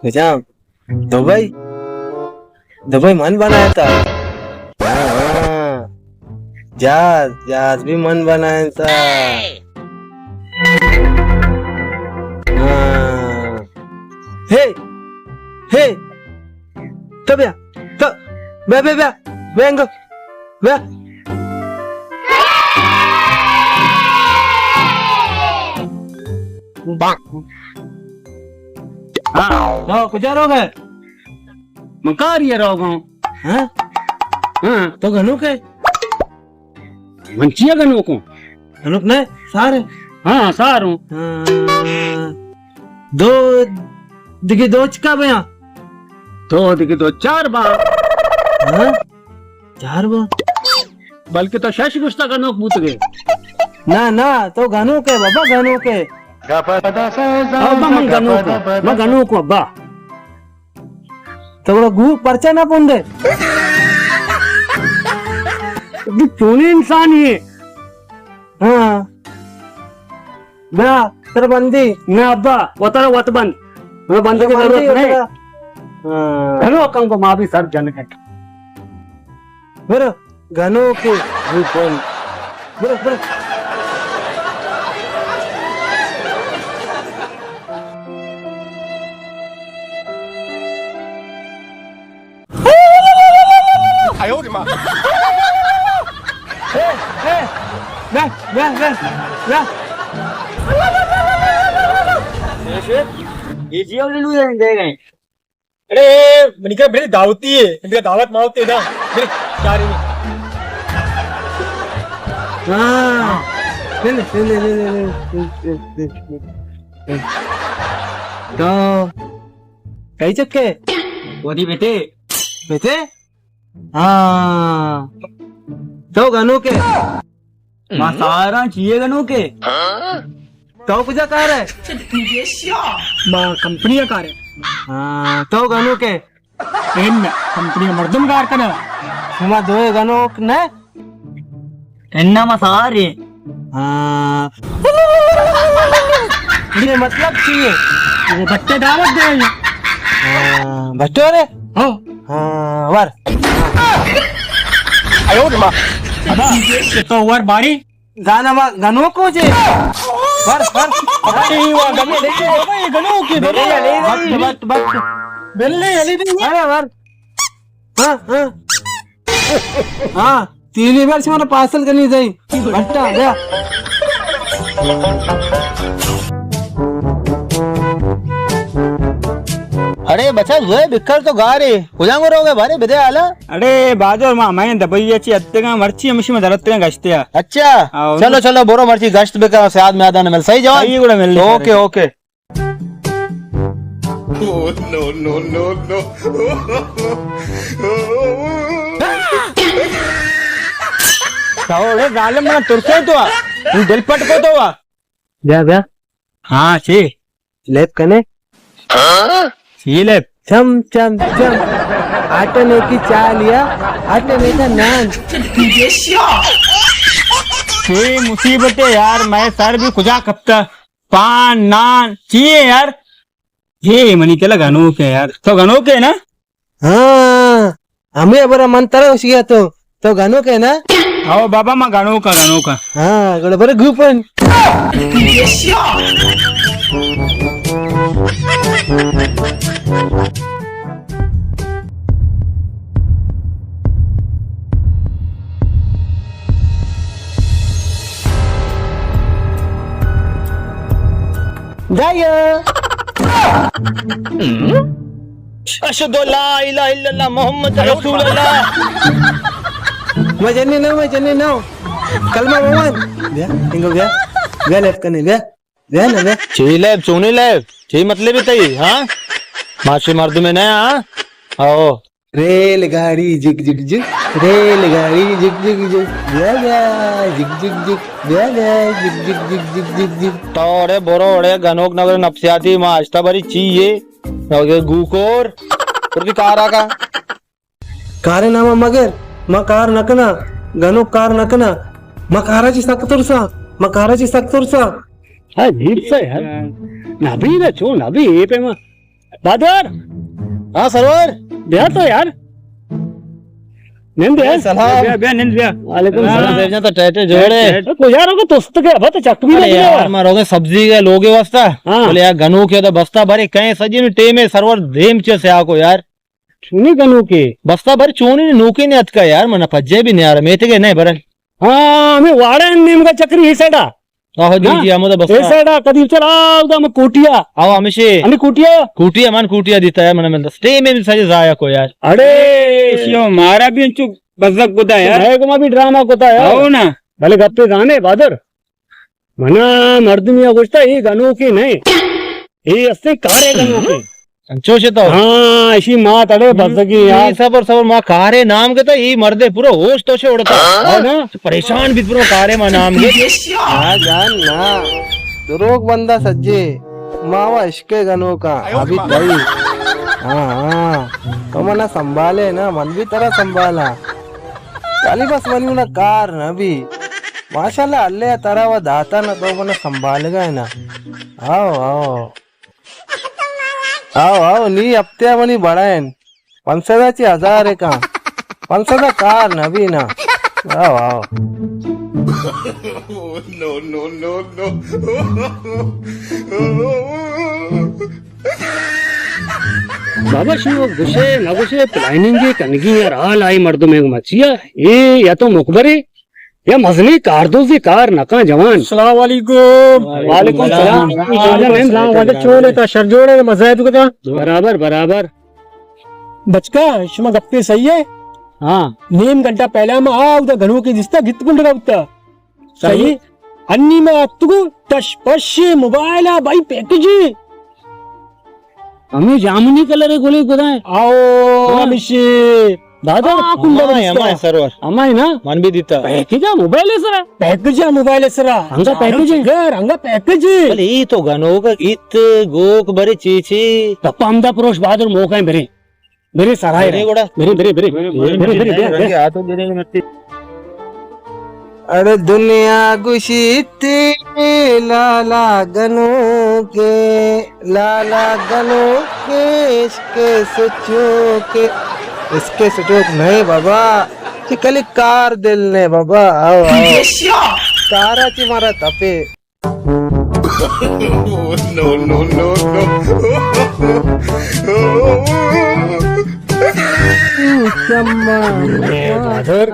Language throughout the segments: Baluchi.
کجام؟ دبئی؟ دبئی من بنائینتا۔ ہاں۔ جہاز، جہاز بھی من بنائینتا۔ ہاں۔ ہے، ہے، تو بیا، تو بیا، بیا، بیا، بیا انگو، بیا۔ ہاں، تو کجا روگ ئے؟ من کاری ءَ روگ آں۔ ہاں؟ ہاں۔ تو گنوک ئے؟ من چیا گنوک آں؟ گنوک نہ، سار ئے؟ ہاں، سار آں۔ ہاں۔ دو دگہ دو چکا بیاں؟ دو دگہ دو چار باں۔ ہاں؟ چار باں؟ بلکہ تو شش گوشتا گنوک بوتگ ئے۔ نہ، نہ، تو گنوک ئے بابا، گنوک ئے۔ ابا من گنوک آں، من گنوک آں ابا۔ تو گڑا گوک پرچا نہ پندے؟ تو چونیں انسانے ئے؟ ہاں۔ بیا، ترا بندی۔ نہ ابا، وترا وت بند۔ ہمے بندگی ضرورت نہ اِنت۔ ہاں۔ گنوک آں گوں ما بھی سر جنگ اِنت۔ برو۔ گنوکے، بند۔ برو، برو۔ اے، اے، بیا، بیا، بیا، بیا۔ اے جی ہم لوگ دے گئے۔ اڑے، منی کرا بلے دعوتی ہے، منی کرا دعوت ماوت ہے نا۔ بلے، چاری میں۔ ہاں۔ لے، لے، لے۔ تو کئی چکے؟ وتی بیٹے۔ بیٹے؟ ہاں۔ تو گنوکے؟ ما ساراں، چیے گنوکے؟ تو کجا کار ئے؟ ما کمپنی ءَ کار ئے۔ ہاں، تو گنوکے؟ اِنّا، کمپنی ءَ مردم کار کناں۔ شما دوئے گنوک نہ؟ اِنّا، ما سار ایں۔ ہاں۔ اے مطلب چی ہے؟ اے بٹے دعوت دے۔ ہاں، بٹے رے؟ ہاں۔ ہاں، ور۔ ابا، تو ور باری۔ زانا ما گنوکو جے۔ ور، ور۔ اے وا گنوکے، بابا، اے گنوکے، بابا۔ But, but, but. بلے، علی دی۔ ارے ور۔ ہاں، ہاں۔ ہاں، تیلی بار شمارا پارسل کنی زئی۔ بٹا، بیا۔ اڑے بچا، زوئے بکر تو گارے۔ کجا گو روگے بارے بدے حالا؟ اڑے باجور ما، میں دبئی چی اتگاں، مرچی ہمشی میں درتگاں گشتے آ۔ اچھا۔ ہاں، چلو، چلو، برو مرچی گشت بکا، سیاد میادان مل۔ صحیح جوان؟ صحیح گڑا مل۔ Okay, okay. تو اڑے ظالم، من ترسے تو آ۔ دل پٹکو تو آ۔ بیا، بیا۔ ہاں، چی؟ لیب کنے؟ چی لیب؟ چم، چم، چم۔ آٹنے کی چاہ لیا، آٹنے کا نان۔ چی مصیبت ہے یار، میں سر بھی کجا کپتا۔ پان، نان، چی ہے یار؟ اے منی کلا گنوک ہے یار۔ تو گنوک ہے نا؟ ہاں، ہمے ہبرا من ترا گوشگا تو، تو گنوک ہے نا؟ او بابا، ما گنوکا، گنوکا۔ ہاں، گڑا برے گوپن۔ دایو۔ اشہد ان لا الہ الا اللہ محمد رسول اللہ۔ میں جنی نہ، میں جنی نہ۔ کلمہ بوان۔ بیا، انگو بیا۔ بیا لیب کنے، بیا۔ بیا نا، بیا۔ چی لیب، چونی لیب؟ چی مطلب ہے تئی، ہاں؟ ماشی مردم نہ، ہاں؟ آؤ۔ ریل گاڑی جگ جگ جگ، ریل گاڑی جگ جگ جگ، بیا بیا، جگ جگ جگ، بیا بیا، جگ جگ جگ، جگ جگ جگ۔ تو اڑے برو اڑے گنوک نگر نفسیاتی، ما اشتا بری چی یہ؟ گوکور، پر بھی کارا کا۔ کارے ناما مگر، ما کار نہ کناں، گنوک کار نہ کناں، ما کارا چی سک ترساں، ما کارا چی سک ترساں۔ عجیب سا یار، نبی نا چون نبی اے پیما۔ بہادر۔ ہاں سرور۔ بیا تو یار۔ نند ہے۔ سلام۔ بیا، بیا، نند بیا۔ وعلیکم السلام۔ ہاں۔ صاحب جان تو ٹیٹے جوڑے۔ ٹیٹ۔ تو کجا رو کو توست کے ابا تو چک بھی ارے نہیں یار، یار۔ ما روگے سبزی کے لوگے واسطہ۔ ہاں۔ بولے یار گنوکے تو بستا بھرے کہیں سجی نو ٹیم ہے سرور دیم چے سے آ کو یار۔ چونی گنوکے؟ بستا بھرے چونی نوکے نے اتکا یار، منا پجے بھی نیار میتے کے نہیں بھرن۔ ہاں، ہمیں واڑا نیم کا چکری ہی سیڈا۔ آہو، جی، نا؟ جی، ہمودا بس اے کا۔ سائیڈا کدی چل، آ، اودا ہم کوٹیا۔ آو، ہمیشے۔ ہمیں کوٹیا۔ کوٹیا، من کوٹیا دیتا ہے، من، من دستے میں بھی سجے ضائع کو یار۔ اڑے۔ شیو، مارا بھی انچو بزگ گدا یار۔ میں کو بھی ڈرامہ کوتا یار۔ آو نا۔ بھلے گپے زانے، بہادر۔ منا مردمی گوشتا، اے گنوکے نہیں۔ اے استے کارے گنوکے۔ انچوش تو۔ ہاں، اشی مات اڑے بزگی یار۔ اے صبر، صبر، ما کارے نام گتا، اے مردے پورا ہوش توشے اڑتا۔ ہاں نا؟ پریشان بیت پورا کارے ما نام گے۔ ہاں جان نا۔ دروگ بندہ سجے۔ ما وا عشق گنوکا۔ ابھی تئی۔ ہاں، ہاں۔ تو منا سنبھالے نا، من بھی ترا سنبھالا۔ خالی بس منی منا کار نہ بھی۔ ماشاءاللہ، اللہ ترا و داتا نا، تو منا سنبھالگا ہے نا۔ آو، آو۔ آو، آو، نی ہفتے منی بڑا ہیں۔ پنچ سد چی ہزار کا۔ پنچ سد کار نہ بھی نا۔ آو، آو۔ نو، نو، نو، نو۔ بابا شی وہ گشے نہ گشے پلاننگ کنگی یار حال آئی مردم ہے مچیا۔ اے یا تو مخبرے یا مزنیں کاردوزے کار نکاں جوان۔ السلام علیکم۔ وعلیکم السلام۔ السلام۔ واجہ چون ئے؟ تا شر جوڑ ئے؟ مزہ ئے تو کتا؟ برابر، برابر۔ بچکا، شما گپے صحیح ہے؟ ہاں۔ نیم گھنٹہ پہلا ما آ اودا گنوکے دیستا، گت کنڈگا بوتا۔ صحیح۔ صحیح۔ انی ما اتکو، تش پش موبائل آ بھائی پیکجی۔ ہمیں جامنی کلر گلے گدائیں۔ آؤ، ہاں۔ ہمشی۔ دادا، آ، کنڈا ہمائے، بستا۔ ہمائے سرور۔ ہمائے نا؟ من بھی دیتا۔ پیکج آ موبائل سرا۔ پیکج آ موبائل سرا۔ ہنگا پیکج ہے۔ یار، ہنگا پیکج ہے۔ بلے ای تو گنوک، ایت گوک برے چی چی۔ تپا ہمدا پروش بہادر موقع ہے برے۔ برے سرائے برے رہے۔ گوڑا۔ برے، برے، برے۔ برے، برے، برے، برے۔ رنگے آ تو برے متی۔ اڑے دنیا گوشیت لالا گنوکے، لالا گنوکے، عشق سچوکے۔ عشق سچوک نہیں بابا، چی کلی کار دل نے بابا، آؤ، آؤ۔ کارا چی مارا تپے۔ نو، نو، نو، نو۔ اے بہادر،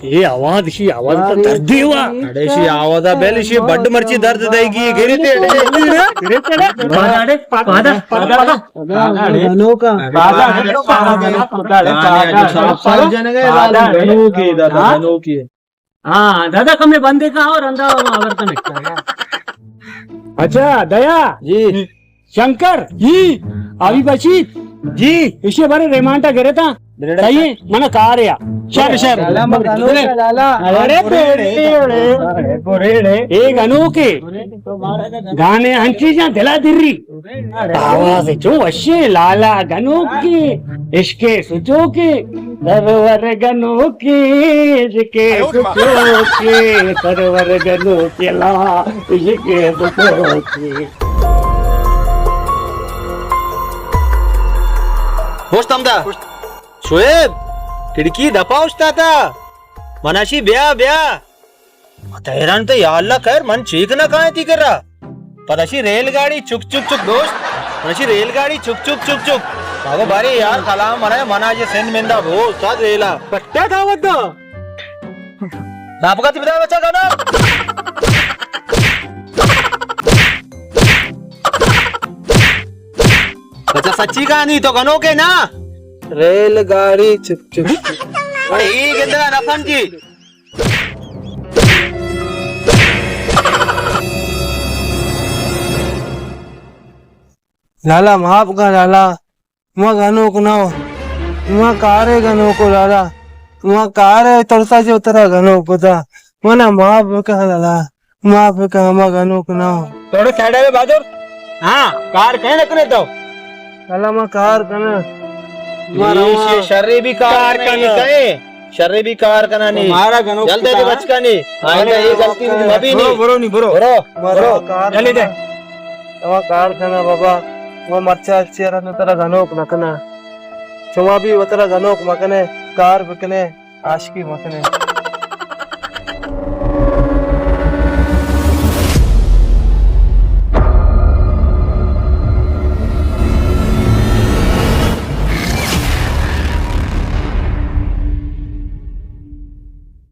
اے آواز، اشی آواز تو درد دیوا۔ اڑے اشی آواز بیل، اشی بڈ مرچی درد دے گی، گری تے۔ پادا اڑے، پادا، پادا، پادا۔ گنوکا۔ پادا اڑے، پادا، پادا۔ گنوکے دادا، ہاں؟ گنوکے۔ ہاں، دادا کمے بندے کا اور اندر آور تو نکتا۔ اچھا، دیا۔ جی۔ شنکر۔ جی۔ ابھی بچی۔ جی۔ اسے بارے ریمانڈا گرے تھا۔ صحیح ہے؟ منا کار ہے۔ شر، شر۔ لالا، مگنو کا لالا۔ ارے، پیڑے، پیڑے۔ اے گنوکے۔ گانے ہنچی جان دلا دری۔ آواز چو وشے لالا گنوکے، عشق سچوکے، سرور گنوکے، عشق سچوکے، سرور گنوکے لا، عشق سچوکے۔ پشت ہمدا۔ شعیب، کھڑکی دپا اوشتاتا۔ مناشی بیا، بیا۔ ما تو حیران تو، یا اللہ خیر، من چیک نہ کائیں تی کرا۔ پدا شی ریل گاڑی چک چک چک دوست، پدا شی ریل گاڑی چک چک چک چک۔ بابا بارے یار کلام منا، منا جے سندھ مندا بو استاد ریلا۔ پٹا دعوت دا۔ داپکا تی بدا بچا گنا۔ بچا سچی کہانی تو گنوکے نا۔ ریل گاڑی چک چک چک۔ اڑے ای گندگا نہ سمجھی۔ لالا، معاف کن لالا، ما گنوک نہ ہوں، ما کارے گنوک ہوں لالا، ما کارے ترسا جو ترا گنوک کتا، منا معاف بکن لالا، معاف بکن، ما گنوک نہ ہوں۔ تھوڑے سائیڈ میں بہادر۔ ہاں، کار کہیں نہ کنے تو۔ لالا، ما کار کنا۔ ما رواں۔ شرے بھی کار کار کنے۔ شرے بھی کار کنا نہیں۔ مارا گنوک جلدی دے بچکا نہیں۔ آئندہ یہ غلطی مبی نہیں۔ برو، برو نہیں، برو۔ برو، برو۔ جلدی دے۔ تما کار کنا بابا۔ و مرچا چیرا نوں ترا گنوک نہ کناں۔ شما بھی وترا گنوک مکنے، کار بکنے، عاشقی مکنے۔